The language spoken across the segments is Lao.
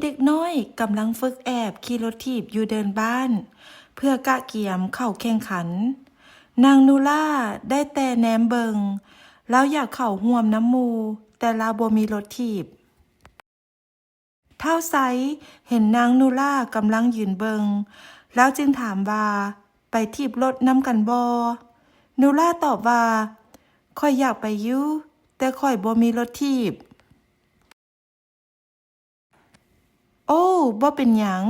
ເດັກນ້ອຍກຳລັງຝຶກແອບຂີ່ລົດຖີບຢູ່ເດີ່ນບ້ານ ເພື່ອກະກຽມເຂົ້າແຂ່ງຂັນ. ນາງນູລາໄດ້ແຕ່ແນມເບິ່ງ, ລາວຢາກເຂົ້າຮ່ວມນຳໝູ່, ແຕ່ລາວບໍ່ມີລົດຖີບ. ທ້າວໄຊເຫັນນາງນູລາກຳລັງຢືນເບິ່ງ, ລາວຈຶ່ງຖາມວ່າ, ໄປຖີບລົດນຳກັນບໍ່? ນູລາຕອບວ່າ, ຂ້ອຍຢາກໄປຢູ່, ແຕ່ຂ້ອຍບໍ່ມີລົດຖີບ. ໂອ້, ບໍ່ເປັນຫຍັງ,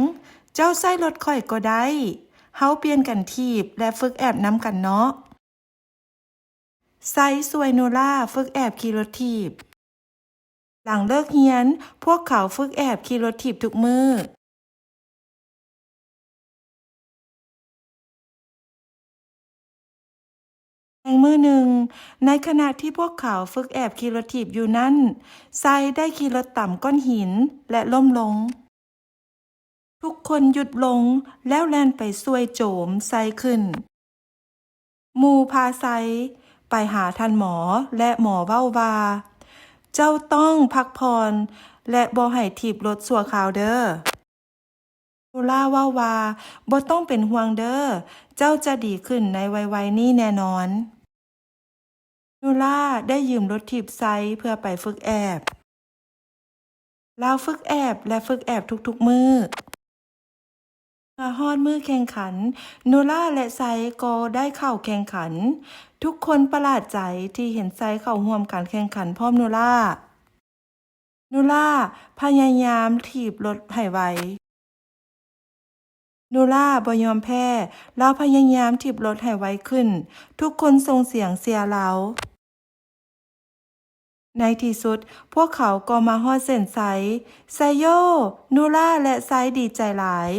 ເຈົ້າໃຊ້ລົດຂ້ອຍກໍໄດ້. ເຮົາປ່ຽນກັນຖີບ ແລະ ຝຶກແອບນຳກັນເນາະ. ໄຊຊ່ວຍນູລາຝຶກແອບຂີ່ລົດຖີບ. ຫຼັງເລີກຮຽນ, ພວກເຂົາຝຶກແອບຂີ່ລົດຖີບທຸກມື້. ແຕ່ງມື້ໜຶ່ງ, ໃນຂະນະທີ່ພວກເຂົາຝຶກແອບຂີ່ລົດຖີບຢູ່ນັ້ນ, ໄຊໄດ້ຂີ່ລົດຕຳກ້ອນຫີນ ແລະ ລົ້ມລົງ. ທຸກຄົນຢຸດລົງ ແລ້ວແລ່ນໄປຊ່ວຍໂຈມໄຊຂຶ້ນ. ໝູ່ພາໄຊໄປຫາທ່ານໝໍ ແລະ ໝໍເວົ້າວ່າ, ເຈົ້າຕ້ອງພັກຜ່ອນ ແລະ ບໍ່ໃຫ້ຖີບລົດຊົ່ວຄາວເດີ້. ນູລາເວົ້າວ່າ, ບໍ່ຕ້ອງເປັນຫ່ວງເດີ້, ເຈົ້າຈະດີຂຶ້ນໃນໄວໆນີ້ແນ່ນອນ. ນູລາໄດ້ຢືມລົດຖີບໄຊເພື່ອໄປຝຶກແອບ. ລາວຝຶກແອບ ແລະ ຝຶກແອບທຸກໆມື້. ເມື່ອຮອດມື້ແຂ່ງຂັນ, ນູລາ ແລະ ໄຊກໍໄດ້ເຂົ້າແຂ່ງຂັນ. ທຸກຄົນປະຫຼາດໃຈທີ່ເຫັນໄຊເຂົ້າຮ່ວມການແຂ່ງຂັນພ້ອມນູລາ. ນູລາພະຍາຍາມຖີບລົດໃຫ້ໄວ. ນູລາບໍ່ຍອມແພ້, ລາວພະຍາຍາມຖີບລົດໃຫ້ໄວຂຶ້ນ. ທຸກຄົນສົ່ງສຽງເຊຍລາວ. ໃນທີ່ສຸດ, ພວກເຂົາກໍມາຮອດເສັ້ນໄຊ. ໄຊໂຍ! ນູລາ ແລະ ໄຊດີໃຈຫຼາຍ.